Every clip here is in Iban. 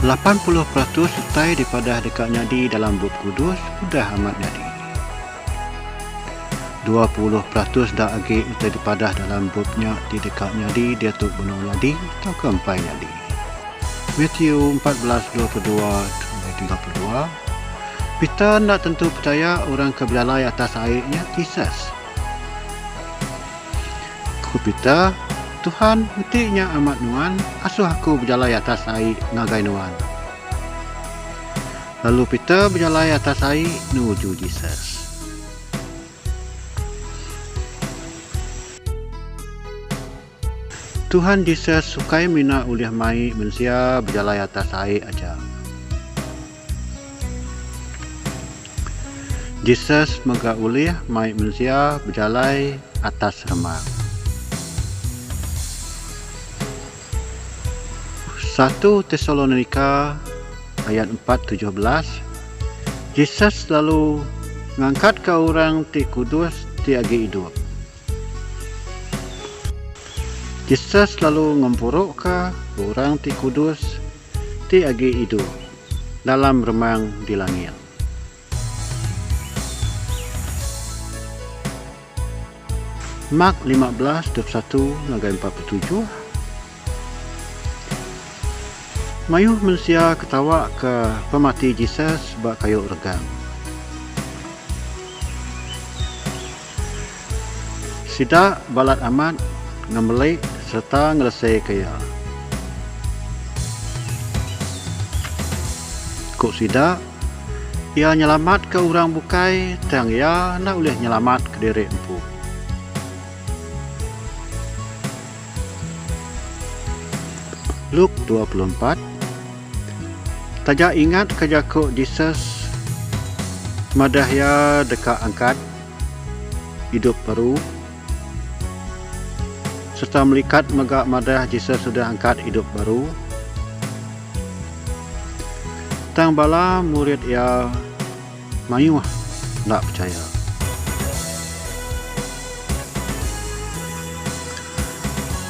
80% utai dipadah deka nyadi dalam Bup Kudus udah amat nyadi. 20% da agi utai dipadah dalam bup nya ti deka nyadi diatu benung nyadi tauka empai nyadi. Matthew 14 22 ngagai 32, Peter enda tentu pechaya orang ke bejalai atas ai nya Jesus. Ku Peter, Tuhan, enti nya amat nuan, asuh aku bejalai atas ai ngagai nuan. Lalu Peter bejalai atas ai nuju Jesus. Tuhan Jesus ukai mina ulih mai mensia bejalai atas ai aja. Jesus mega ulih mai mensia bejalai atas remang. Satu Tesalonika ayat empat 17, Jesus lalu ngangkatka orang ti kudus ti agi idup. Jesus lalu ngempuruka orang ti kudus ti agi idup dalam remang di langit. Mark 15, 21 ngagai 47. Mayuh mensia ketawa ke pemati Jesus ba kayu regang. Sida balat amat ngemeli sereta ngeleseka iya. Ku sida, Iya nyelamatka orang bukai tang iya enda ulih nyelamatka diri empu. Luke 24, Taja ingatka jaku Jesus madah iya deka angkat idup baru, sereta melikat mega madah Jesus udah angkat idup baru. Tang bala murid iya mayuh enda pechaya.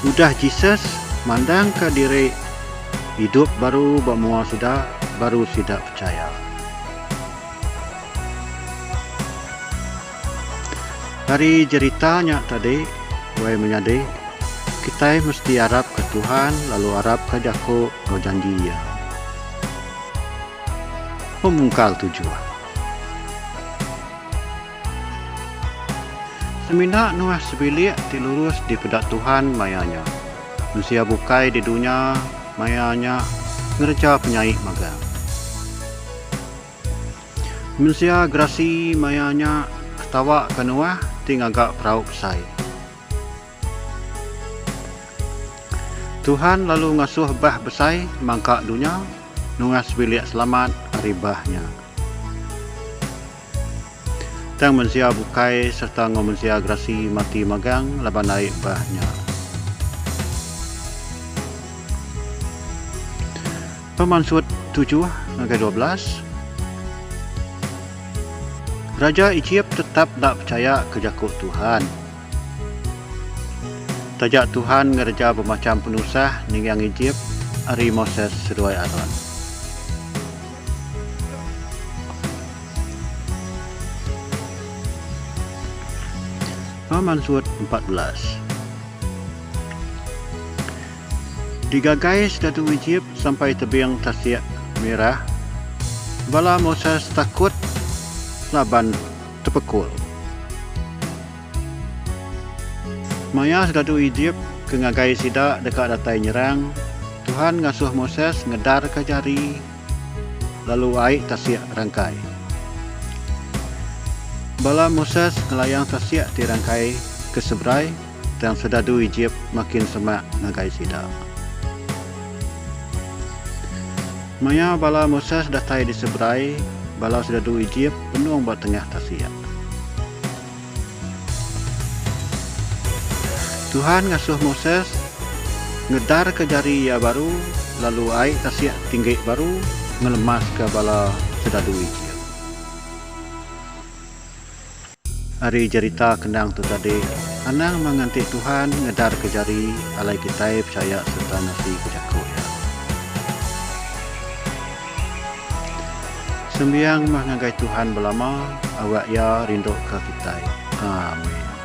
Udah Jesus mandangka diri idup baru ba mua sida, baru sida pechaya. Ari jerita nya tadi, wai menyadi, kitai mesti arapka Tuhan lalu arapka jaku enggau janji Iya. Pemungkal tujuh. Semina Noah sebilik ti lurus dipeda Tuhan maya nya. Mensia bukai di dunya maya nya ngereja penyai magang. Mensia gerasi maya nya ketawa ke Noah ti ngaga perau besai. Tuhan lalu ngasuh bah besai mangka dunya, Noah sebilik selamat ari bah nya. Tang mensia bukai sereta enggau mensia gerasi mati magang laban ai bah nya. Pemansut tujuh ngagai 12. Raja Ejip tetap enda pechaya ke jaku Tuhan. Taja Tuhan ngereja bemacham penusah ninggang Ejip ari Moses seduai Aron. Pemansut 14. Digagai sedadu Ejip sampai tebing Tasik Mirah, bala Moses takut laban tepekul. Maya sedadu Ejip ke ngagai sida deka datai nyerang, Tuhan ngasuh Moses ngedarka jari lalu ai tasik rangkai. Bala Moses ngelayang tasik ti rangkai ke seberai. Tang sedadu Ejip makin semak ngagai sida. Maya bala Moses datai di seberai, bala sedadu Ejip benung ba tengah tasik. Tuhan ngasuh Moses ngedarka jari iya baru lalu ai tasik tinggi baru ngelemaska bala sedadu Ejip. Ari jerita kendang tu tadi, anang meh nganti Tuhan ngedarka jari alai kitai pechaya sereta ngasika jaku Iya. Sembiang meh ngagai Tuhan belama, awak Iya rinduka kitai. Amin.